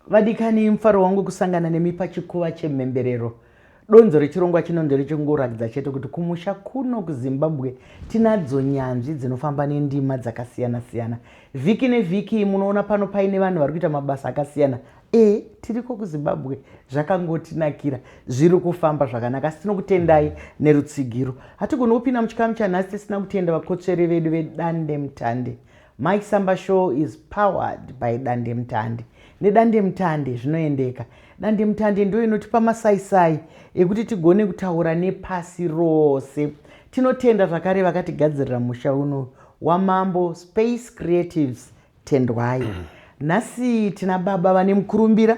Vadikani, mufaro wangu kusangana nemi pachikuva chemhemberero. Donzo rechirongwa chino nderechingoratidza chete kuti kumusha kuno kuZimbabwe tinadzo nyanzvi dzinofamba nendima dzakasiyana-siyana. Vhiki nevhiki munoona pano paine vanhu vari kuita mabasa akasiyana. E, tiriko kuZimbabwe zvakangotinakira, zviri kufamba zvakanaka, asi tinokutendai nerutsigiro. Hatigoni kupinda muchikamu chanhasi tisina kutenda vakotsveri vedu vedandemutande. Mike Samba Show is powered by Dandemutande. Nedandemutande zvinoendeka. Dandemutande ndiyo inotipa masaisai ekuti tigone kutaura nepasi rose. Tinotenda zvakare vakatigadzirira musha uno waMambo Space Creatives Tendwai. Nhasi tina baba vane mukurumbira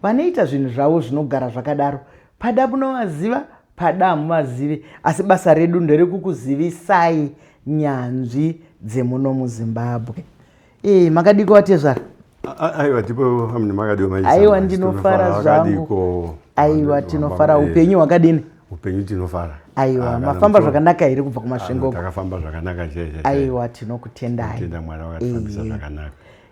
vanoita zvinhu zvavo zvinogara zvakadaro. Pada munovaziva, pada hamuvazive, asi basa redu nderekukuzivisai nyanzvi dzemuno muZimbabwe. Eh, makadiko vatezvara? Aiwa, tipo amene makadiwa maisa. Aiwa, ndinofara zvangu. Aiwa, tinofara. Upenyu hwakadini? Upenyu tinofara. Aiwa, ah, mafamba zvakanaka here kubva kuMasvingo? Ah, takafamba zvakanaka chaizvo. Aiwa, tinokutendai. Tinotenda Mwari wakatifambisa eh. zvakanaka.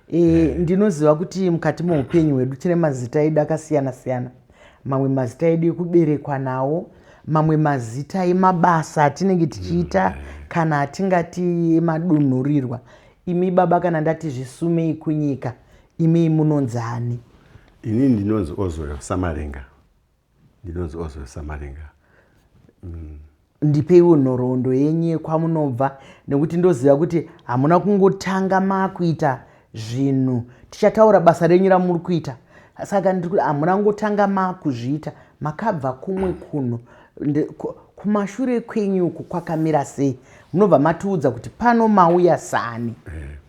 Eh, ndinoziva kuti mukati meupenyu hwedu tine mazita edu akasiyana siyana. Mamwe mazita edu ekuberekwa nawo, mamwe mazita emabasa atinenge tichiita kana atingati emadunhurirwa. Imi baba, kana ndati zvisumei kunyika, imi munonzi ani? Ini ndinonzi Oswell Samaringa. Ndinonzi Oswell Samaringa. Ndipeiwo nhoroondo yenyu yekwamunobva, nekuti ndoziva kuti hamuna kungotanga makuita zvinhu. Tichataura basa renyu ramuri kuita, saka ndiri kuti hamuna kungotanga makuzviita, makabva kumwe kunhu. Kumashure kwenyu uku kwakamira sei? Munobva matiudza kuti pano mauya sani.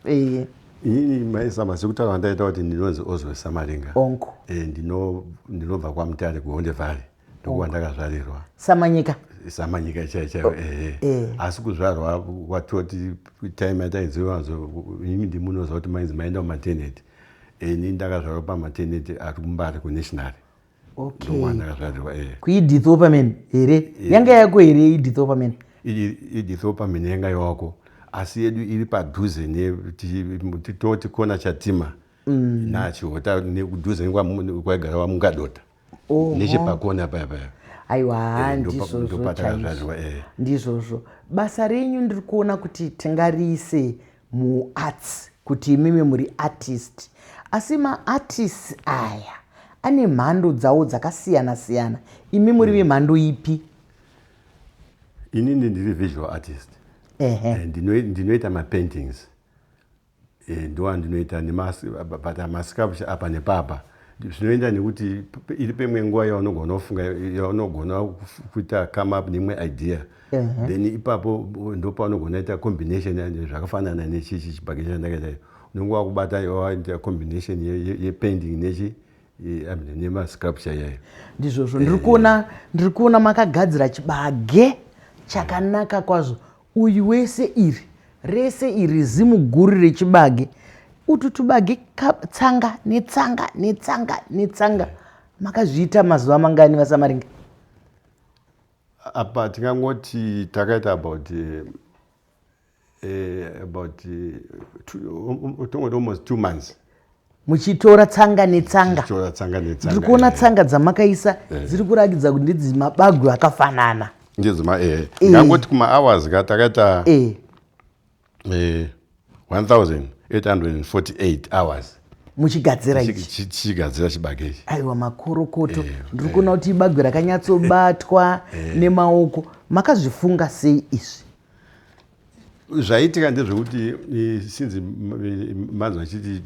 Eh. Inini maisamba sekutaura kwandaita kuti ndinonzi Oswell Samaringa. Onko. Eh, ndinobva kwaMutare kuHonde Valley. Ndokuva ndakazvarirwa. Samanyika. Samanyika chaiyo chaiyo ehe. Eh. Asi kuzvarwa kwatoti time yataiziva imi ndimunoziva kuti mainzi maenda kumaternity. Ini ndakazvarwa pamaternity ari kuMbare kuNational. Okay. Ndokwa eh. KuEdith Opperman here? Eh. Yanga yako here Edith Opperman? Edith Opperman yanga yako. Asi yedu iri padhuze ne toti kona chatima. NaChihota nekudhuze kwaigara vaMungadota. Nechepakona paya paya. Aiwa, eh, ndizvozvo chaizvo. Eh. Ndizvozvo. Basa renyu ndiri kuona kuti tingariise muarts, kuti imimi muri artist. Asi maartists aya ane mhando dzawo dzakasiyana siyana. Imi muri vemhando ipi? Inini ndiri visual artist. Ehe. Eh, ndinoita mapaintings. Eh, ndoandinoita but masculpture apa nepapa zvinoenda nekuti iri pemwe nguva yaunogona kufunga, yaunogona kuita come up neimwe idea, then ipapo ndopaunogona ita combination zvakafanana nechichi chibhake chandakaita. Unenge wakubata waita combination yepainting nechi nemasculpture iyayo. Ndizvozvo. Ndiri kuona makagadzira chibage chakanaka kwazvo. Uyu wese iri rese iri zimu guru rechibage, utu tubage tsanga netsanga netsanga netsanga. Makazviita mazuva mangani, vaSamaringa? Apa tingangoti takaita about about tongoti almost 2 months. Muchitora tsanga netsanga? Tichitora tsanga netsanga. Ndiri kuona tsanga dzamakaisa dziri kurakidza kuti ndedzimabagwe akafanana. Ndedzima ngangoti kuma-hours ka takaita 1848 hours. Muchigadzira ichi? Tichigadzira chibage ichi. Aiwa, makorokoto. Ndiri kuona kuti ibagwe rakanyatsobatwa nemaoko. Makazvifunga sei izvi? Zvaitika ndezvekuti sinzi manzwa achiti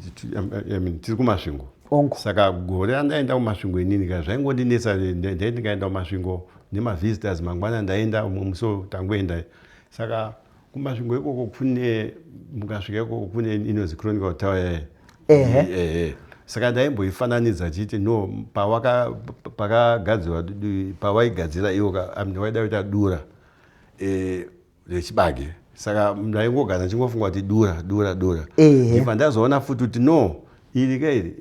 I mean, tiri kuMasvingo. Ongo. Saka gore randaenda kuMasvingo inini ka zvaingondinetsa. Ndaiti ndikaenda kuMasvingo nemavisitors, mangwana ndaenda, umwe musi tangoenda. Saka kuMasvingo ikoko kune, mukasvika ikoko kune inonzi Chronicle Tower yayo. Ehe. Saka ndaimboifananidza chiti no pawaka pakagadzirwa pawaigadzira iwo ka, I mean, waida kuita dura rechibage. Saka ndaingogara ndichingofunga kuti dura, dura, dura. Ndibva ndazoona futi kuti no, iri ka iri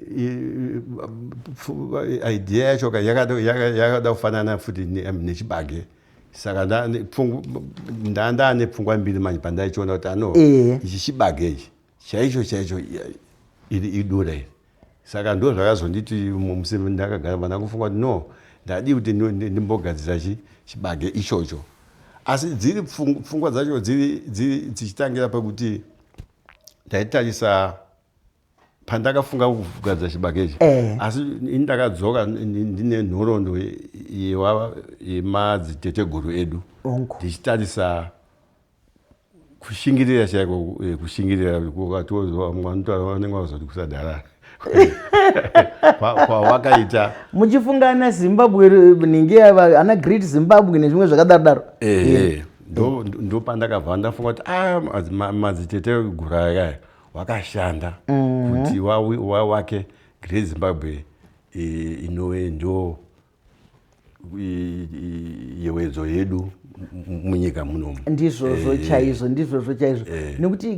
idea yacho ka yakada kufanana futi nechibage. Saka ndaane pfungwa mbiri manje pandaichiona kuti ano ichi chibage ichi chaicho chaicho, iri idura iri. Saka ndo zvakazonditi musi ndakagara pandakufunga kuti no, ndadii kuti ndimbogadzira chibage ichocho. Asi dziri pfungwa dzacho dziri dzichitangira pekuti ndaitarisa pandakafunga kugadzira chibage ichi eh. Asi ini ndakadzoka ndine nhoroondo yemadziteteguru edu, ndichitarisa kushingirira chaiko, eh, kushingirira vanenge vazoti kusadharara kwawakaita. Muchifunga ana Zimbabwe ninge ana Great Zimbabwe nezvimwe zvakadaro daro. Ehe, ndopandakabva ndafunga kuti a ah, madziteteguru aya wakashanda kuti wawake Great Zimbabwe, inove ndo yewedzo yedu munyika munomu. Ndizvozvo chaizvo, ndizvozvo chaizvo, nekuti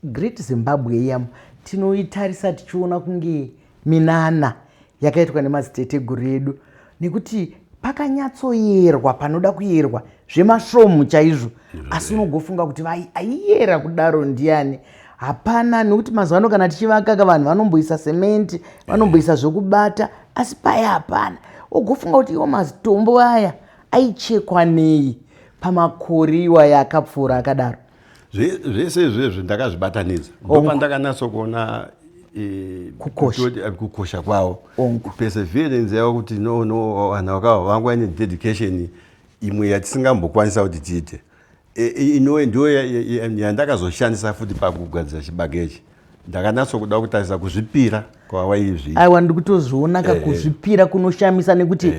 Great Zimbabwe iyamo tinoitarisa tichiona kunge minana yakaitwa nemadziteteguru edu, nekuti pakanyatsoyerwa panoda kuyerwa zvemasvomu chaizvo. Asi unogofunga kuti aiyera kudaro ndiani? Hapana, nekuti mazuva ano kana tichivaka, vanhu vanomboisa sementi, vanomboisa zvekubata, asi paya hapana. Ugofunga kuti iwo mazitombo aya aichekwa nei pamakore iwaya akapfuura akadaro? Zvese izvezvo ndakazvibatanidza, ndopandakanatsokuona kukosha, kukosha kwavo, perseverance yavo, kuti no no, vanhu vakava vanga ine dedication imwe yatisingambokwanisa kuti tiite. Inove ndo yandakazoshandisa futi pakugadzira chibage ichi. Ndakanatso kuda kutarisa kuzvipira kwawaizviita. Aiwa, ndikutozviona ka, kuzvipira kunoshamisa, nekuti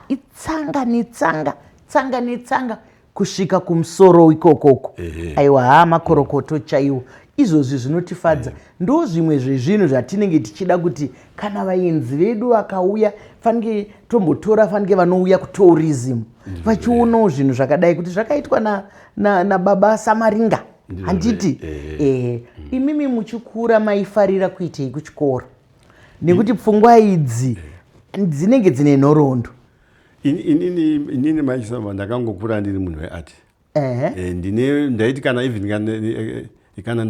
itsanga netsanga, tsanga netsanga, kusvika kumusoro ikokoko. Aiwa, haa, makorokoto chaiwo. Izvozvi zvinotifadza, ndo zvimwe zvezvinhu zvatinenge tichida kuti kana vaenzi vedu vakauya, fanike tombotora, fanike vanouya kutourism vachionawo zvinhu zvakadai, kuti zvakaitwa nababa Samaringa, handiti? Ehe. Imimi muchikura maifarira kuitei kuchikoro? Nekuti pfungwa idzi dzinenge dzine nhoroondo. Inini maichisamba ndakangokura ndiri munhu weart. Ndine ndaiti kana even kana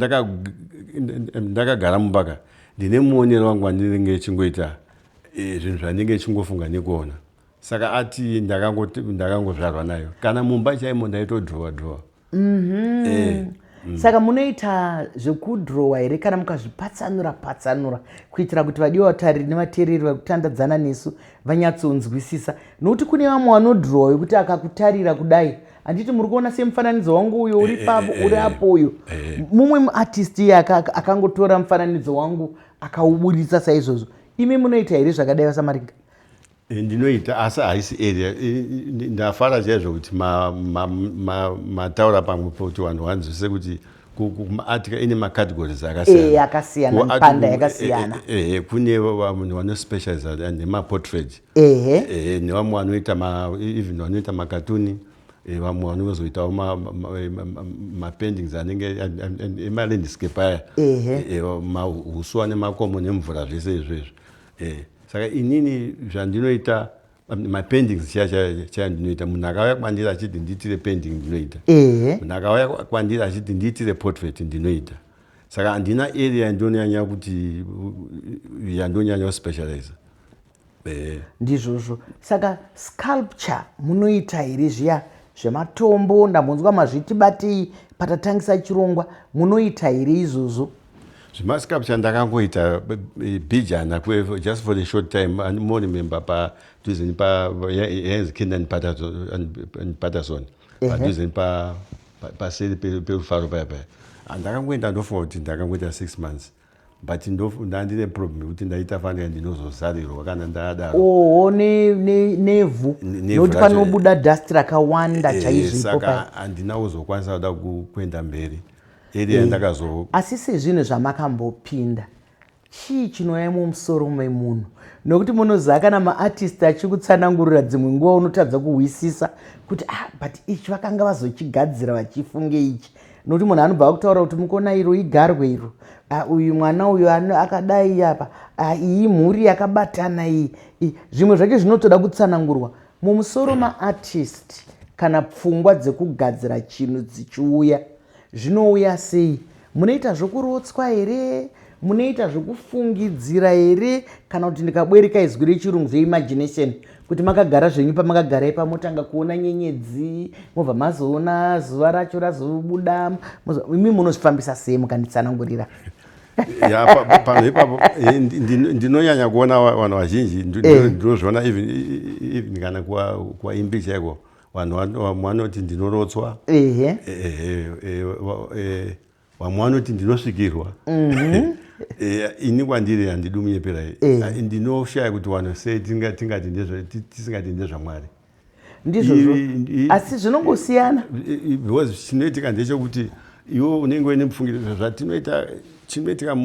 ndakagara mubaka, ndine muonero wangu wandinenge chingoita zvinhu zvandinenge chingofunga nekuona. Saka ati ndakangozvarwa nayo. Kana mumba chaimo ndaitodhirowa dhirowa. Saka munoita zvekudhirowa here kana mukazvipatsanura patsanura, kuitira kuti vadiwa vatariri nevateereri vari kutandadzana nesu vanyatsonzwisisa? Nokuti kune vamwe vanodhirowa wekuti akakutarira kudai, handiti muri kuona semufananidzo wangu uyo uri papo, uri apo uyo, mumwe muartist iye akangotora mufananidzo wangu akauburitsa saizvozvo. Imi munoita here zvakadai, vaSamaringa? Ndinoita, asi haisi area. Ndafara chaizvo kuti mataura pamwe kuti vanhu vanzwisise kuti kumaart ine macategories. Akasiyana, mipanda yakasiyana. Kune vanhu vanospecializa nemaportrait, nevamwe vanoita even vanoita makatuni, vamwe vanozoitawo mapaintings anenge emalandscape aya, mahuswa nemakomo nemvura, zvese izvezvo. Saka inini zvandinoita mapaintings chaya chaya ndinoita. Munhu akauya kwandiri achiti ndiitire painting, ndinoita. Munhu akauya kwandiri achiti ndiitire portrait, ndinoita. Saka handina area yandinonyanya kuti yandonyanya kuspecializa. Ndizvozvo. Saka sculpture munoita here, zviya zvematombo? Ndambonzwa mazviti batei patatangisa chirongwa. Munoita here izvozvo? Zvemasculpture ndakangoita bhijana just for a short time. Andimoremember padhuze yainzi Kendan Patterson, padhuze paseri peRufaro paya paya. Ndakangoenda, ndofunga kuti ndakangoita 6 months, but ndandine problem yekuti ndaita fanira ndinozozarirwa kana ndadaro. Oho, nevhu, nekuti panobuda dust rakawanda chaizvo ipo. Saka handina kuzokwanisa kuda kuenda mberi area yandakazo. Asi sezvinhu zvamakambopinda, chii chinouya mumusoro memunhu? Nokuti munoziva kana maartist achikutsanangurira, dzimwe nguva unotadza kuhwisisa kuti ah, but ichi vakanga vazochigadzira vachifunge ichi, nokuti munhu anobva akutaura kuti mukuona iro igarwe iro, ah, uyu mwana uyu akadai apa, ah, iyi mhuri yakabatana iyi. Zvimwe zvacho zvinotoda kutsanangurwa mumusoro maartist. Kana pfungwa dzekugadzira chinhu dzichiuya, zvinouya sei? Munoita zvokurotswa here? Munoita zvekufungidzira here kana kuti ndikabwereka izwi rechirungu zveimagination, kuti makagara zvenyu pamakagara ipa motanga kuona nyenyedzi, mobva mazoona zuva racho razobuda? Imi munozvifambisa sei, mukanditsanangurira? Ya, panhu ipapo ndinonyanya kuona vanhu vazhinji, ndinozviona even kana kuvaimbi chaiko, vanhu vamwe vanoti ndinorotswa, vamwe vanoti ndinosvikirwa. Ini kwandiri handidi munyepera, ndinoshaya kuti vanhu sei tingati tisingati ndezvaMwari. Ndizvozvo, asi zvinongosiyana. Because chinoitika ndechekuti iwe unenge uine mufungiro zvatinoita, chinoitika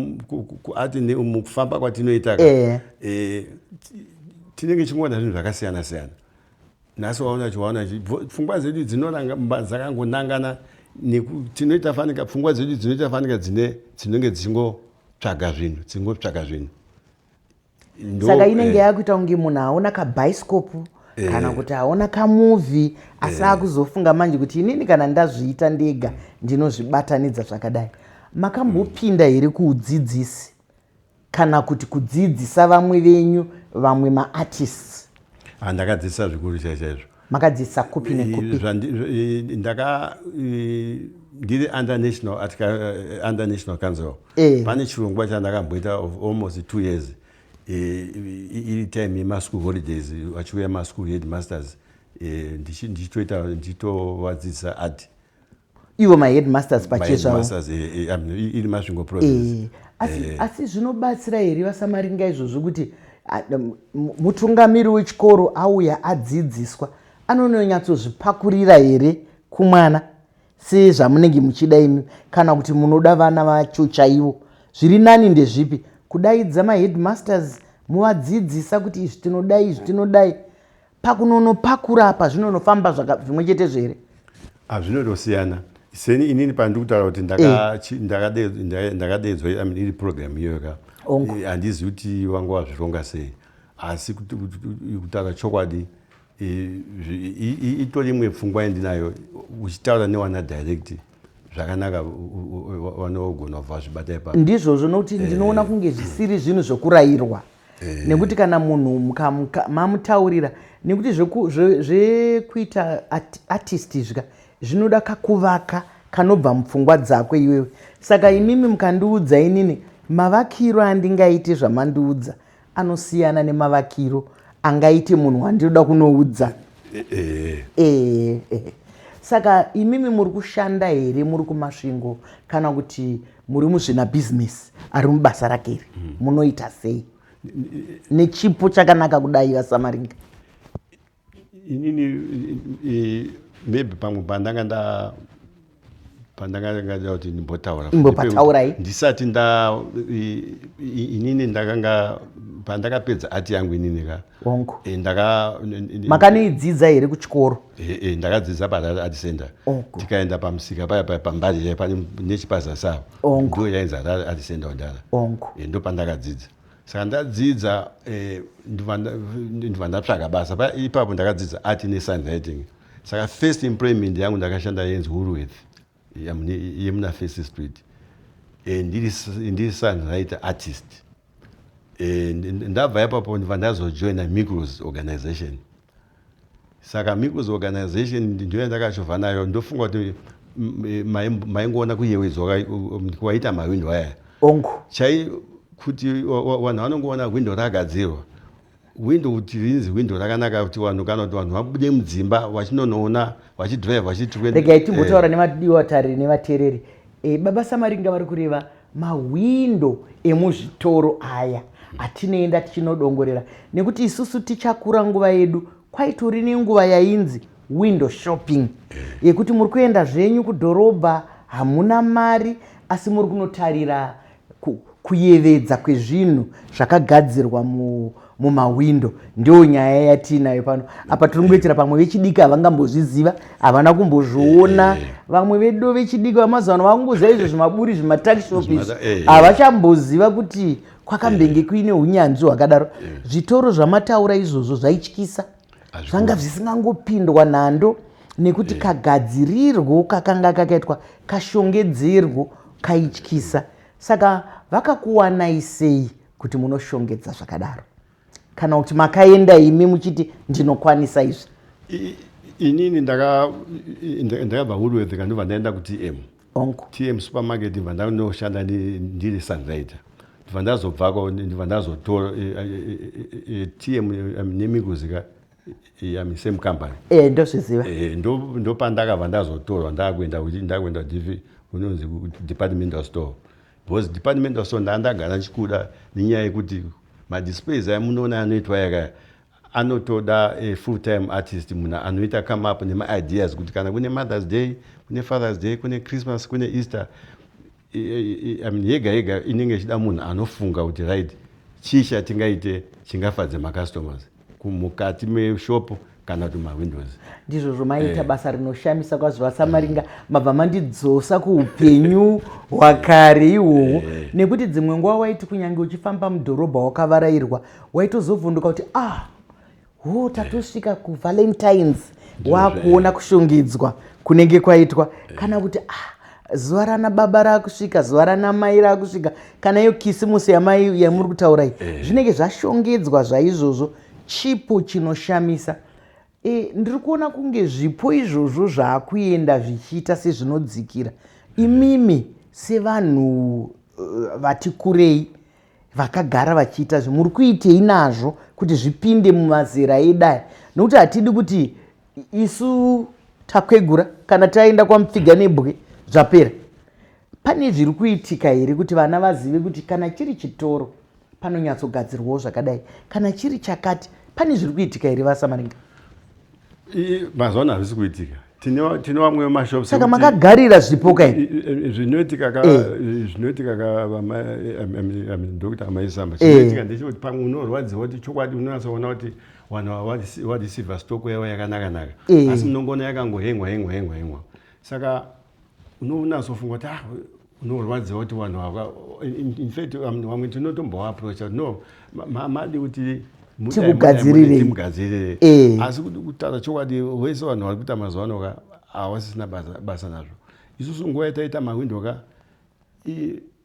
kuati mukufamba kwatinoita, tinenge chingoona zvinhu zvakasiyana siyana. Nhasi waona chiwaona, pfungwa dzedu dzinoramba dzakangonangana, tinoita fanika pfungwa dzedu dzinoita fanika dzine dzinenge dzichingotsvaga zvinhu, dzingotsvaga zvinhu. Saka inenge yakuita kunge munhu aona kabhaisikopu kana kuti aona kamovie, asi akuzofunga manje kuti inini kana ndazviita ndega ndinozvibatanidza zvakadai. Makambopinda here kuudzidzisi kana kuti kudzidzisa vamwe venyu, vamwe maartists? Handakadzidzisa zvikuru chaizvo. Makadzidzisa kupi nekupi? Ndaka ndiri under National Council. Pane chirongwa chandakamboita of almost 2 years, iri time yemaschool holidays, vachiuya maschool headmasters, ndichitoita, ndichitovadzidzisa art. Ivo maheadmasters pachezvavo? Maheadmasters, iri Masvingo Province. Asi zvinobatsira here, vaSamaringa, izvozvo kuti mutungamiri wechikoro auya adzidziswa, anononyatsozvipakurira here kumwana sezvamunenge muchida imi, kana kuti munoda vana vacho chaivo? Zviri nani ndezvipi, kudaidza maheadmasters muvadzidzisa kuti izvi tinodai, izvi tinodai, pakunonopakura apa zvinonofamba zvimwe chete here? Hazvinotosiyana. Seni inini pandiri kutaura kuti ndakadedzwa, I mean, iri program iyoyo ka, handizivi kuti vanga vazvironga sei, asi kutaura chokwadi, itori imwe pfungwa yandinayo. Uchitaura newana direct zvakanaka, vanogona kubva vazvibata ipapo. Ndizvozvo, nokuti ndinoona kunge zvisiri zvinhu zvokurayirwa, nekuti kana munhu mamutaurira, nekuti zvekuita artist zvika zvinoda kakuvaka kanobva mupfungwa dzako iwewe. Saka imimi mukandiudza inini, mavakiro andingaite zvamandiudza anosiyana nemavakiro angaite munhu wandinoda kunoudza. Saka imimi muri kushanda here, muri kuMasvingo, kana kuti muri muzvina bhizinesi ari mubasa rake iri? Munoita sei nechipo chakanaka kudai, vaSamaringa? Inini maybe pamwe pandanga ngada kuti ndimbotaura. Imbopataurai. Ndisati nda inini ndakanga, pandakapedza art yangu inini ka, ndaka Makanoidzidza here kuchikoro? Ndakadzidza paHarare Art Center. Tikaenda pamusika paya paya pambari chai pane nechipazasi apo, ndo yainzi Harare Art Center kudhara. Ndo pandakadzidza. Saka ndadzidza, ndibva ndatsvaga basa. Ipapo ndakadzidza art nesign writing. Saka first employment yangu ndakashanda yenzi Woolworth yemuna First Street. Ndiri sign writer artist. Ndabva ipapo ndibva ndazojoina Micros Organization. Saka Micros Organization ndiyo yandakachovha nayo. Ndofunga kuti maingoona kuyewedzwa kwaita mahwindo aya. Chai kuti vanhu vanongoona hwindo rakagadzirwa, hwindo kuti rinzi hwindo rakanaka, kuti vanhu, kana kuti vanhu vabude mudzimba vachinonoona vachidhiraivha vachiti Regai timbotaura nemadiwa tariri nevateereri. Baba Samaringa vari kureva mahwindo emuzvitoro aya atinoenda tichinodongorera, nekuti isusu tichakura nguva yedu kwaitori nenguva yainzi window shopping, yekuti muri kuenda zvenyu kudhorobha, hamuna mari, asi muri kunotarira kuyevedza kwezvinhu zvakagadzirwa mumahwindo. Ndiyo nyaya yatiinayo pano apa. Tiri kungoitira pamwe vechidiki havangambozviziva, havana kumbozviona. Vamwe vedu vechidiki vamazuva ano vakungoziva izvo zvimaburi, zvimatuckshop izvi, havachamboziva kuti kwakambenge kuine unyanzvi hwakadaro. Zvitoro zvamataura izvozvo zvaityisa, zvanga zvisingangopindwa nhando, nekuti kagadzirirwo kakanga kakaitwa, kashongedzerwo kaityisa. Saka vakakuwanai sei kuti munoshongedza zvakadaro? Kana kuti makaenda imi muchiti ndinokwanisa izvi? Inini ndakabva Woolworth kandobva ndaenda kuTM. Onko. TM supermarket ndibva ndanoshanda ndiri sunwriter. Ndibva ndazobvako ndibva ndazotora TM neMeikles ka I same company. Eh, ndozviziva. Eh, ndopandakabva ndazotorwa ndakuenda ndakuenda kunonzi departmental store. Because departmental store ndandagara ndichikuda nenyaya yekuti madisplays aya munoona anoitwa yakaya anotoda a full time artist, munhu anoita come up nemaideas kuti kana kune Mother's Day, kune Father's Day, kune Christmas, kune Easter, I mean, yega yega inenge ichida munhu anofunga kuti right, chii chatingaite chingafadze macustomers mukati meshop kana kuti mawindows. Ndizvozvo, maita basa rinoshamisa kwazvo, vaSamaringa. Mabva mandidzosa kuupenyu hwakare ihwohwo, nekuti dzimwe nguva waiti kunyange uchifamba mudhorobha wakavarairwa, waitozovhunduka kuti ah, ho, tatosvika kuValentines, wakuona kushongedzwa kunenge kwaitwa, kana kuti ah, zuva rana baba raakusvika, zuva rana mai raakusvika, kana iyo Kisimusi yamai yamuri kutaura iyi, zvinenge zvashongedzwa zvaizvozvo. Chipo chinoshamisa. Ndiri kuona kunge zvipo izvozvo zvaakuenda zvichiita sezvinodzikira. Imimi sevanhu vati kurei vakagara vachiita zve, muri kuitei nazvo kuti zvipinde mumazera edu aya? Nokuti hatidi kuti isu takwegura, kana taenda kwamupfiga nebwe zvapera. Pane zviri kuitika here kuti vana vazive kuti kana chiri chitoro panonyatsogadzirwawo zvakadai, kana chiri chakati? Pane zviri kuitika here, vaSamaringa? Mazuva ano hazvisi kuitika. Tine vamwe vemashops. Saka makagarira zvipo kai? Zvinoitika ka, zvinoitika ka, Dr Amaisamba, chinoitika ndechekuti pamwe unorwadziwa kuti chokwadi unonyatsoona kuti vanhu vareceiva stock yavo yakanaka-naka, asi munongoona yakangohengwa hengwa hengwa hengwa. Saka unonatsofunga kuti ah, unorwadziwa kuti vanhu ava, in fact vamwe tinotombovaapproacha, no, madi kuti Tikugadzirirei. Timugadzirire. Asi kuti kutaura chokwadi, wese vanhu vari kuita mazuva ano ka havasisina basa nazvo. Isusu nguva yataita mahwindo ka,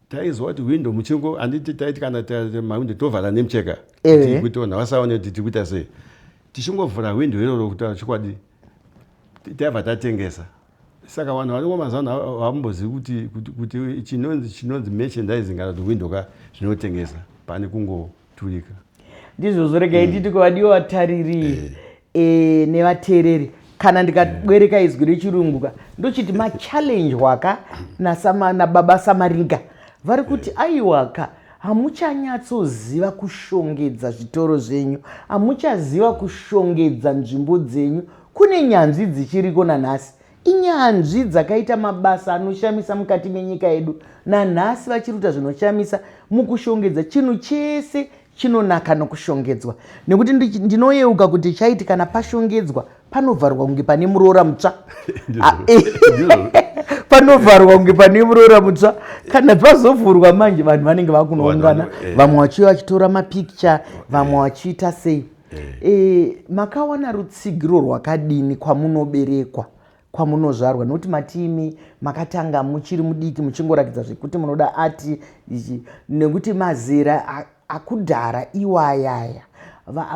taiziva kuti hwindo muchingo handiti taiti kana mahwindo tovhara nemucheka kuti vanhu vasaone kuti tiri kuita sei. Tichingovhura hwindo iroro, kutaura chokwadi, taibva tatengesa. Saka vanhu variko mazuva ano havambozivi kuti chinonzi merchandising kana kuti hwindo ka zvinotengesa pane kungoturika. Ndizvozvo. Regai nditi kuvadiwa vatariri nevateereri, kana ndikabwereka izwi rechirungu ka, ndochiti machallenge waka nababa Samaringa vari kuti aiwaka, hamuchanyatsoziva kushongedza zvitoro zvenyu, hamuchaziva kushongedza nzvimbo dzenyu. Kune nyanzvi dzichiriko nanhasi, inyanzvi dzakaita mabasa anoshamisa mukati menyika yedu. Nanhasi vachiri kuita zvinoshamisa mukushongedza. Chinhu chese chinonaka nokushongedzwa, nekuti ndinoyeuka kuti chaiti kana pashongedzwa panovharwa kunge pane muroora mutsva. Ah, panovharwa kunge pane muroora mutsva. Kana pazovhurwa manje, vanhu vanenge vakunoungana, vamwe vachiuya vachitora mapikicha, vamwe vachiita sei. Makawana rutsigiro rwakadini kwamunoberekwa, kwamunozvarwa? Nokuti matimi makatanga muchiri mudiki muchingorakidza zvekuti munoda ati ichi, nekuti mazera akudhara iwayaya,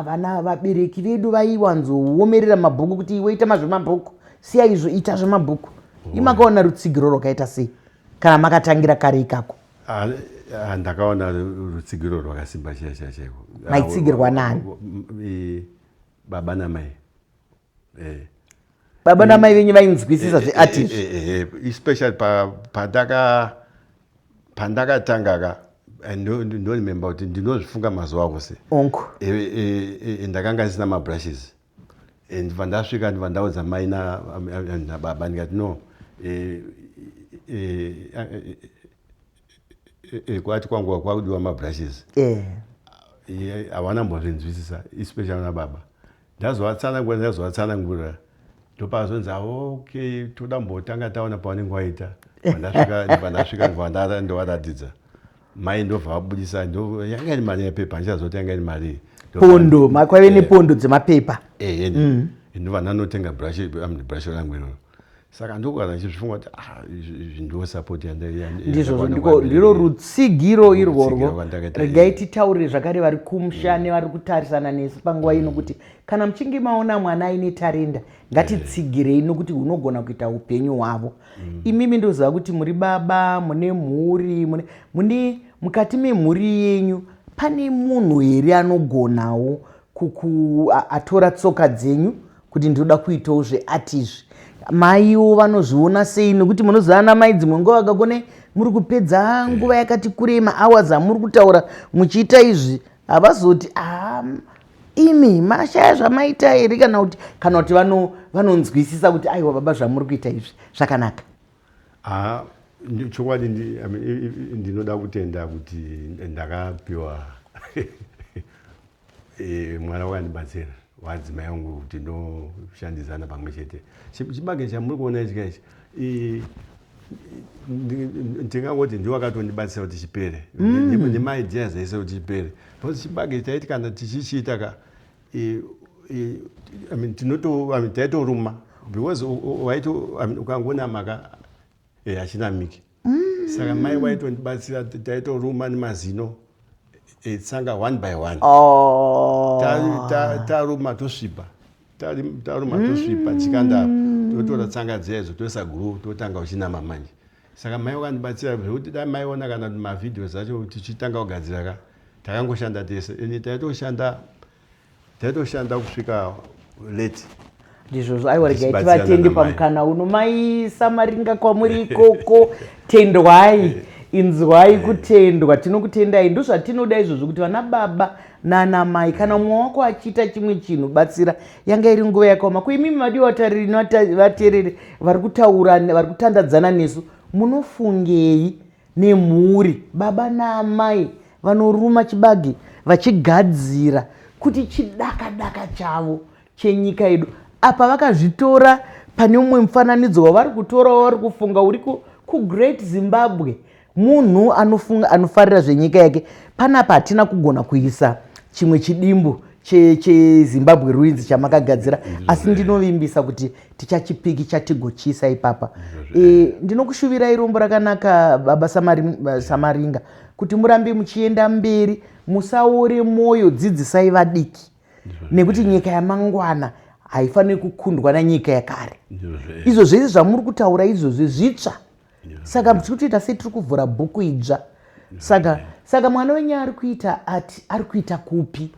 vana vabereki vedu vaiwanzoomerera mabhuku kuti iwe ita mazvemabhuku, siya izvo, ita zvemabhuku. Imakaona rutsigiro rwakaita sei kana makatangira kare ikako? Ah, ah, ndakaona rutsigiro rwakasimba chaicho chaicho chaiko. Maitsigirwa nani? Baba namai. Baba namai venyu vainzwisisa zveart izvi? Especially pandakatanga ka, ndoremember kuti ndinozvifunga mazuva ose. Onko. Ndakanga ndisina mabrushes. Ndibva ndasvika, ndibva ndaudza mai nababa, ndikati no, kwati kwangu kwakudiwa mabrushes. Havana mbozvinzwisisa, especially nababa. Ndazovatsanangura, ndazovatsanangurira, ndopazonzi okay, toda mbotanga taona pavanenge waita. Ndibva ndasvika, ndibva ndovaratidza. Mai ndobva vabudisa, yanga iri mari yepepa, handichazoti yanga iri mari. Pondo, kwaive nepondo dzemapepa. Ndobva ndanotenga brush rangu iroro. Saka ndokugara ndichizvifunga kuti ah, izvi ndo support. Ndizvozvo, ndiko ndiro rutsigiro irworwo. Regai titaurire zvakare vari kumusha nevari kutarisana nesu panguva ino kuti kana muchinge maona mwana aine tarenda, ngatitsigirei, nokuti hunogona kuita upenyu hwavo. Imimi ndoziva kuti muri baba, mune mhuri, mune mukati memhuri yenyu pane munhu here anogonawo atora tsoka dzenyu kuti ndinoda kuitawo zveart izvi? Maiwo vanozviona sei? Nekuti munoziva ana mai dzimwe nguva vakakone muri kupedza nguva yakati kurei, mahours amuri kutaura muchiita izvi, havazoti, "Ah, imi mashaya zvamaita here?" Kana kuti vanonzwisisa kuti, "Aiwa baba, zvamuri kuita izvi zvakanaka"? Ah, chokwadi I mean, ndinoda kutenda kuti ndakapiwa mwana wakandibatsira, wadzimai wangu, kuti ndoshandidzana pamwe chete. Chibage chamuri kuona ichi kaichi, ndingangoti ndiwo akatondibatsira kuti chipere nemaideas aise kuti chipere, because chibage taiti kana tichichiita ka, I mean, tinoto, I mean, taitoruma because waito, I mean, ukangonama ka, hachinamiki. Saka mai waitondibatsira, taitoruma nemazino, tsanga one by one. Taruma tosvipa, taruma tosvipa, tichikanda apa, totora tsanga dziya idzo, toisa glue, totanga uchinama manje. Saka mai wakandibatsira zvekuti dai maiona kana kuti mavideos acho tichitanga kugadzira ka, takangoshanda tese ende taitoshanda kusvika late. Ndizvozvo. Aiwa, regai Tichibatsirana tivatende namai. pamukana uno. Mai Samaringa, kwamuri ikoko, tendwai, inzwai kutendwa. Tinokutendai, ndozvatinoda izvozvo, kuti vana baba nana mai, kana mumwe wako achiita chimwe chinhu, batsira. Yanga iri nguva yakaoma. Kuimimi vadiwa vatariri nevateereri vari kutaura, vari kutandadzana nesu, munofungei nemhuri, baba naamai vanoruma chibage vachigadzira kuti chidakadaka chavo chenyika yedu? Apa vakazvitora pane mumwe mufananidzo wavari kutora, wavari kufunga uri kuGreat Zimbabwe. Munhu anofunga, anofarira zvenyika yake. Panapa hatina kugona kuisa chimwe chidimbu cheZimbabwe Ruins chamakagadzira, asi ndinovimbisa kuti tichachipikicha tigochiisa ipapa. Ndinokushuvirai rombo rakanaka, baba Samaringa, kuti murambe muchienda mberi, musaore mwoyo. Dzidzisai vadiki, nekuti nyika yamangwana haifaniri kukundwa nanyika yakare. Izvo zvese zvamuri kutaura izvozvi zvitsva, saka tiri kutoita sei, tiri kuvhura bhuku idzva. Saka mwana wenyu ari kuita ati ari kuita kupi?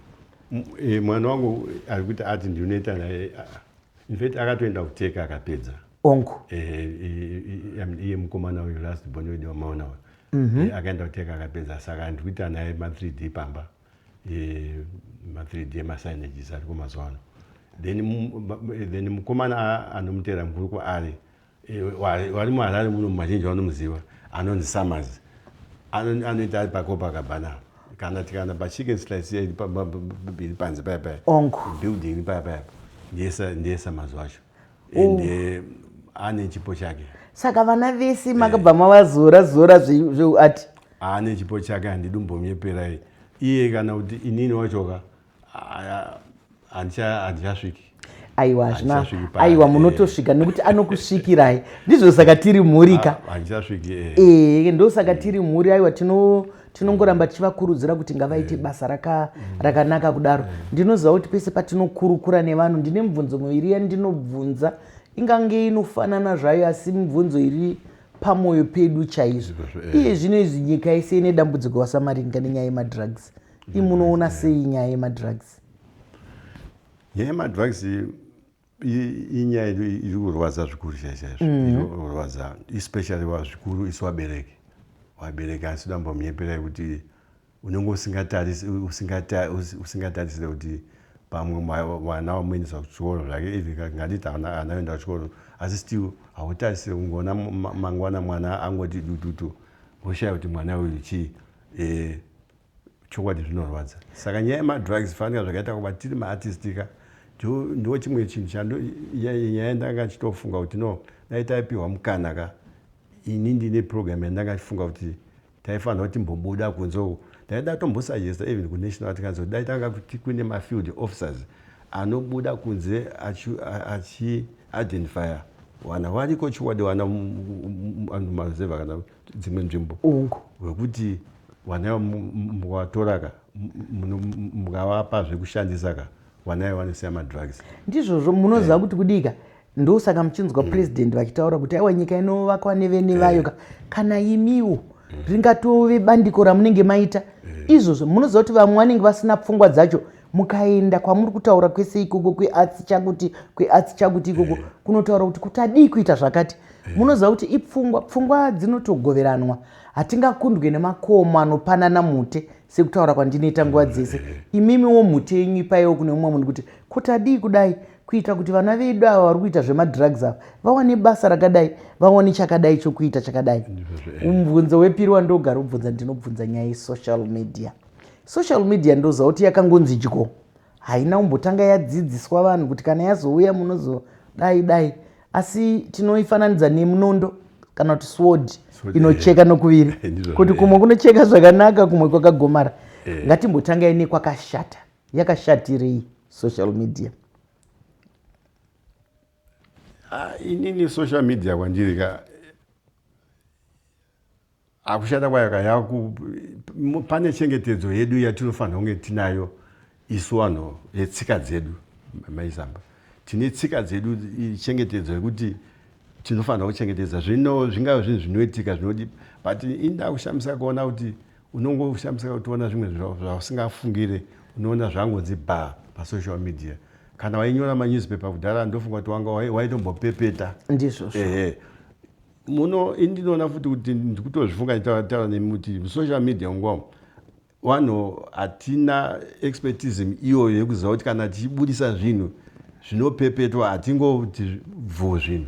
Mwana wangu ari kuita ati ndinoita naye. In fact akatoenda kuteka akapedza. Ongu. I mean, iye mukomana uyu, last born wedu wamaona uyu, akaenda kuteka akapedza. Saka ndiri kuita naye ma3D pamba, ma3D emasignages ariko mazuva ano. Then mukomana anomutera mukuru kwaari, wari muHarare muno, mazhinji vanomuziva, anonzi Summers. Anoita ari paCopacabana, kana tikana paChicken Slice iri iri panze paya paya. Ongu. Building iri paya paya, ndiye Summers wacho, ende ane chipo chake. Saka vana vese makabva mavazora zora zveati? Ane chipo chake, handidi kumbonyeperai. Iye kana kuti inini wachoka handichasviki. Aiwa, hazvina. Handichasviki Aiwa, munotosvika nekuti anokusvikirai. Ndizvo saka tiri mhurika. Ah, handichasviki. Ndosaka tiri mhuri. Aiwa, tinongoramba tichivakurudzira kuti ngavaite basa rakanaka kudaro. Ndinoziva kuti pese patinokurukura nevanhu, ndine mibvunzo miviri yandinobvunza, ingange inofanana zvayo, asi mibvunzo iri pamwoyo pedu chaizvo. Izvozvo. Iye zvino izvi nyika yese ine dambudziko, vaSamaringa, nenyaya yemadrugs. Imunoona sei nyaya yemadrugs? Nyaya yemadrugs inyaya iri kurwadza zvikuru chaizvo, iri kurwadza especially zvikuru isu vabereki. Vabereki, asi dambomunyeperai kuti unenge usingatarisire kuti pamwe mwana wamuendesa kuchikoro zvake, even ngatiti haana kuenda kuchikoro, asi still hautarisire kungoona mangwana mwana angoti dututu, woshaya kuti mwana uyu chii. Chokwadi zvinorwadza. Saka nyaya yemadrugs, fanika zvakaita kuva tiri maartist ka, ndo chimwe chinhu chando nyaya yandanga chitofunga kuti no, dai taipiwa mukana ka. Ini ndine program yandanga chifunga kuti taifanira kuti timbobuda kunze uko. Ndaida tombosuggesta even kuNational Art Council, dai tanga kuti kune mafield officers anobuda kunze achiidentifya. Vana variko chokwadi, vana maruzevha kana dzimwe nzvimbo wekuti vana mukavatora ka, mukavapa zvekushandisa ka, vana ivo vanosiya madrugs. Ndizvozvo. Munoziva kuti kudika, ndosaka muchinzwa president vachitaura kuti aiwa, nyika inovakwa nevene vayo ka. Kana imiwo ringatove bandiko ramunenge maita izvozvo, munoziva kuti vamwe vanenge vasina pfungwa dzacho. Mukaenda kwamuri kutaura kwese ikoko kwearts, chakuti kwearts, chakuti ikoko kunotaura kuti kutadii kuita zvakati, munoziva kuti ipfungwa, pfungwa dzinotogoveranwa. Hatingakundwe nemakomo anopanana mute, sekutaura kwandinoita nguva dzese. Imimiwo mute yenyu ipaiwo kune mumwe munhu kuti kutadii kudai kuita kuti vana vedu ava vari kuita zvemadrugs ava vawane basa rakadai, vawane chakadai chokuita chakadai. Mubvunzo wepiri wandogara kubvunza, ndinobvunza nyaya yesocial media. Social media, ndoziva kuti yakangonzi dyo, haina kumbotanga yadzidziswa vanhu kuti kana yazouya munozodai dai, asi tinoifananidza nemunondo kana kuti sword inocheka nokuviri, kuti kumwe kunocheka zvakanaka, kumwe kwakagomara. Ngatimbotangai nekwakashata. Yakashatirei social media? Ah, inini social media kwandiri ka, akushata kwayo ka, yaku pane chengetedzo yedu yatinofanira kunge tinayo isu vanhu yetsika dzedu. Maisamba tine tsika dzedu, chengetedzo yekuti tinofanira kuchengetedza zvino zvingave zvinhu zvinoitika zvinodi, but inda kushamisika kuona kuti unongoshamisika kutoona zvimwe zvausingafungire, unoona zvangonzi ba pasocial media. Kana wainyora manewspaper kudhara, ndofunga kuti wanga waitombopepeta. Ndizvozvo. Ehe, muno indinoona futi kuti ndikutozvifunga nditaura nemi kuti musocial media nguva vanhu hatina expertism iyoyo yekuziva kuti kana tichibudisa zvinhu zvinopepetwa, hatingoti bvu zvinhu.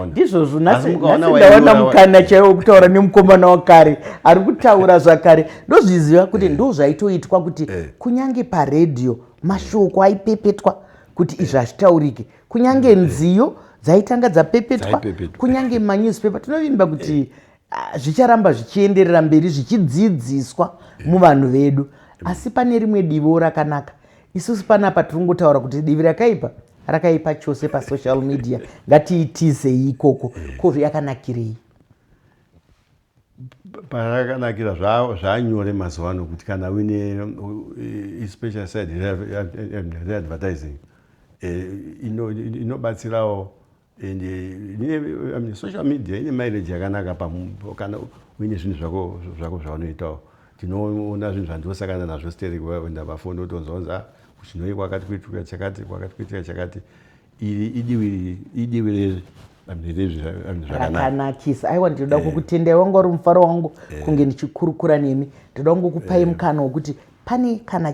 Ndizvozvo. Nhasi ndawana mukana chaiwo kutaura nemukomana wakare ari kutaura zvakare. Ndozviziva kuti ndo zvaitoitwa kuti kunyange paredhiyo mashoko aipepetwa kuti izvi hazvitaurike, kunyange nziyo dzaitanga dzapepetwa, kunyange manewspaper. Tinovimba kuti zvicharamba zvichienderera mberi zvichidzidziswa muvanhu vedu. Asi pane rimwe divo rakanaka. Isusu panapa tiri kungotaura kuti divi rakaipa rakaipa chose pasocial media, ngatiitizei ikoko. Ko yakanakirei? Parakanakira, zvanyore mazuva ano kuti kana uine especially side readvertising inobatsirawo and I mean, social media ine mileage yakanaka kana uine zvinhu zvako zvaunoitawo. Tinoona zvinhu zvandosangana nazvo sterek, waenda pafoni wotonzwa kunzi, ah, kuchinoi kwakati kuitika chakati, kwakati kuitika chakati. Iri idiwi rezvi rakanakisa. Aiwa, ndinoda kukutendai. Wanga uri mufaro wangu kunge ndichikurukura nemi. Ndoda kungokupai mukana wekuti pane kana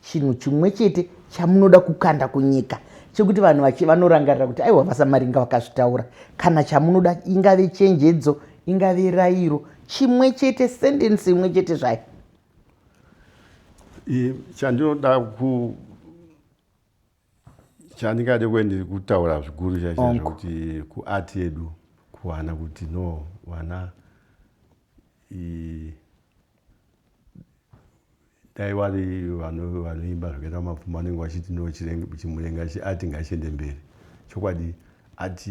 chinhu chimwe chete chamunoda kukanda kunyika chekuti vanhu vanorangarira kuti aiwa, vaSamaringa vakazvitaura, kana chamunoda, ingave chenjedzo, ingave rayiro, chimwe chete, sentence imwe chete zvayo. Chandinoda ku chandingade kuende kutaura zvikuru chaizvo kuti kuart yedu, kuwana kuti no vana dai vari vanoimba zvakaita mapfumo, vanenge vachiti no, chimurenga chiart ngachiende mberi. Chokwadi art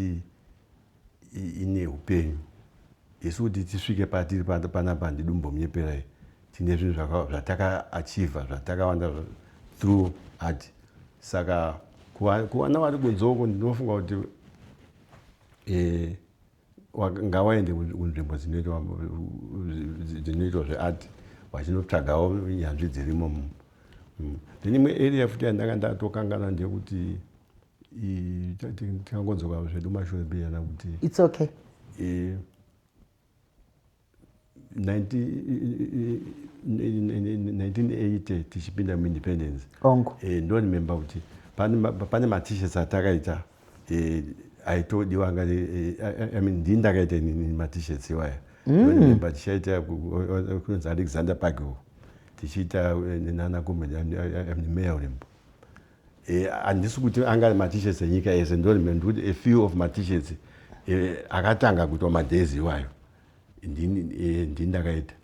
ine upenyu. Isu kuti tisvike patiri panapa, handidumbomunyeperai, tine zvinhu zvatakaachievha zvatakawanda through art. Saka kuvana vari kunze uko, ndinofunga kuti ngavaende kunzvimbo dzinoitwa zveart, vachinotsvagawo nyanzvi dzirimo. Then imwe area futi yandanga ndatokangana ndeyekuti tikangodzoka zvedu mashure mbiyana kuti It's okay. 1980 tichipinda muindependence, Ongo. Ndoremember kuti pane matishets atakaita aitodiwa anga I mean, ndini ndakaita inini matishets iwaya. Ndoremember tichaita kunonzi Alexander Park uko, tichiita nana Mayor Urimbo. Handisi kuti anga ari matishets enyika ese. Ndoremember ndikuti a few of matishets akatanga kuitwa madays iwayo ndini ndakaita.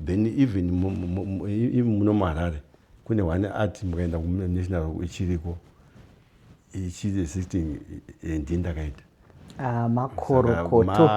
Then even muno muHarare kune one art, mukaenda kunational ichiriko, ichiri existing, ndini ndakaita. Ah, makorokoto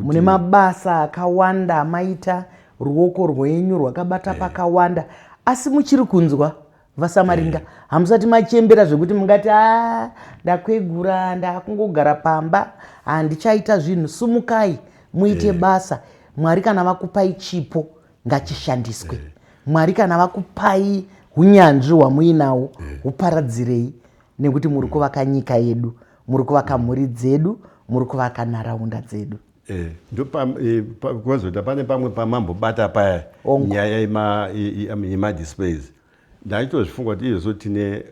mune mabasa akawanda amaita ruoko rwenyu rwakabata eh. pakawanda asi muchiri kunzwa vasamaringa eh. hamusati machembera zvekuti mungati a ah, ndakwegura ndakungogara pamba handichaita zvinhu sumukai muite eh. basa mwari kana vakupai chipo ngachishandiswe eh. Mwari kana vakupai unyanzvi hwamuinawo eh. huparadzirei nekuti muri kuvaka nyika yedu, muri kuvaka mhuri dzedu, muri kuvaka nharaunda dzedu. Eh, ndopazoita pane pamwe pamambobata paya nyaya yemadisplays ndaitozvifunga kuti izvozvo tine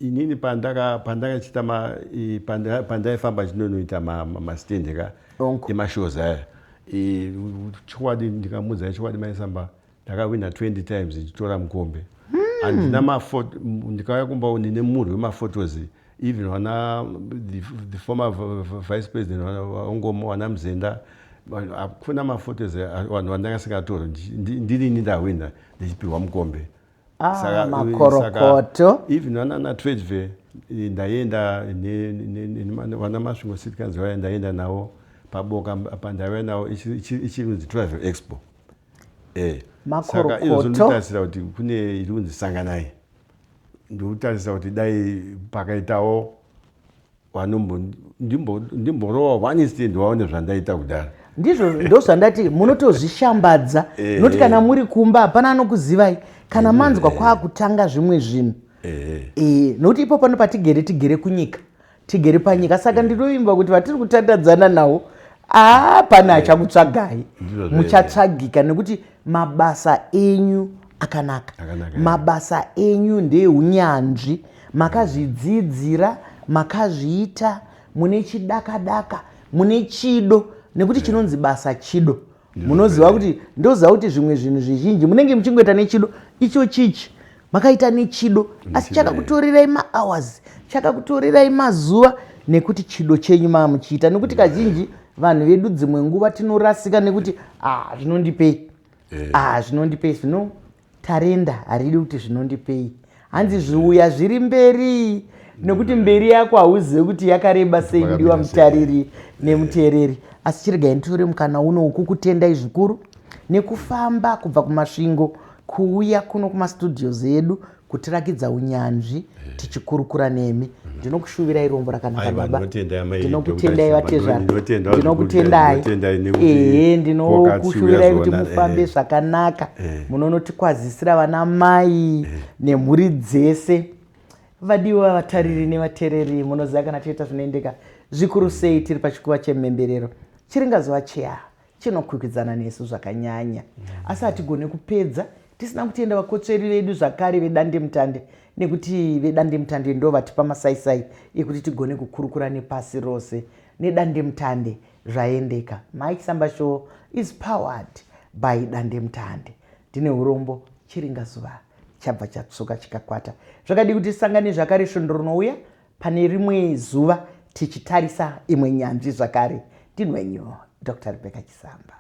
inini pandakachita pandaifamba chinonoita mastand ka emashows aya chokwadi ndikamuudza chokwadi maisamba ndakawina 20 times ndichitora mukombe hmm. handina mafoto ndikauya kumba ndine murwi wemaphotos even vana the former vice president vangomo vana muzenda hakuna maphotos vanhu vandakasingatori ndirini ndawina ndichipiwa mukombe Ah, saka, makorokoto even vana trade fair ndaienda vana masvingo city council vaya ndaienda navo paboka pandaiva navo ichinzi travel expo eh saka izvozvo ndinotarisira kuti kune iri kunzi sanganai ndikutarisa kuti dai pakaitawo ndimborova one stand waone zvandaita kudaro ndizvo ndozvandati munotozvishambadza eh, noti kana eh. muri kumba hapana anokuzivai kana eh, manzwa kwaakutanga zvimwe zvinhu nokuti ipo pano patigere tigere kunyika tigere panyika saka ndinovimba kuti vatiri kutandadzana nawo aa pane achakutsvagai muchatsvagika nekuti mabasa enyu akanaka mabasa enyu ndeunyanzvi makazvidzidzira makazviita mune chidakadaka mune chido nekuti chinonzi basa chido munoziva kuti ndoziva kuti zvimwe zvinhu zvizhinji munenge muchingoita nechido icho chichi makaita nechido asi chakakutorerai mahours chakakutorerai mazuva nekuti chido chenyu maa muchiita nekuti kazhinji vanhu vedu dzimwe nguva tinorasika nekuti ah zvinondipei eh. ah zvinondipei zvino tarenda haridi kuti zvinondipei hanzi zviuya zviri mberi nekuti mberi yako hauzive kuti yakareba sei mudiwa mutariri nemuteereri asi chiregai nditore mukana uno wokukutendai zvikuru nekufamba kubva kumasvingo kuuya kuno kumastudios edu kutirakidza unyanzvi eh. tichikurukura nemi mm. ndinokushuvirai rombo rakanaka baba ndinokutendai vatezvara ndinokutendai ehe ndinokushuvirai kuti mufambe eh. zvakanaka eh. munonotikwazisira vana mai nemhuri dzese vadiwa vatariri nevatereri munoziva kana toita zvinoendeka zvikuru sei tiri pachikuva chemhemberero chiringazuva cheya chinokwikwidzana nesu zvakanyanya asi hatigone kupedza tisina kutenda vakotsveri vedu zvakare vedandemutande nekuti vedandemutande ndo vatipa masaisai ekuti tigone kukurukura nepasi rose nedandemutande zvaendeka mike samba show is powered by dandemutande ndine urombo chiringazuva chabva chatsvuka chikakwata zvakadii kuti tisangane zvakare svondo rinouya Pane rimwe zuva tichitarisa imwe nyanzvi zvakare. Ndini wenyu Dr. Rebecca Chisamba.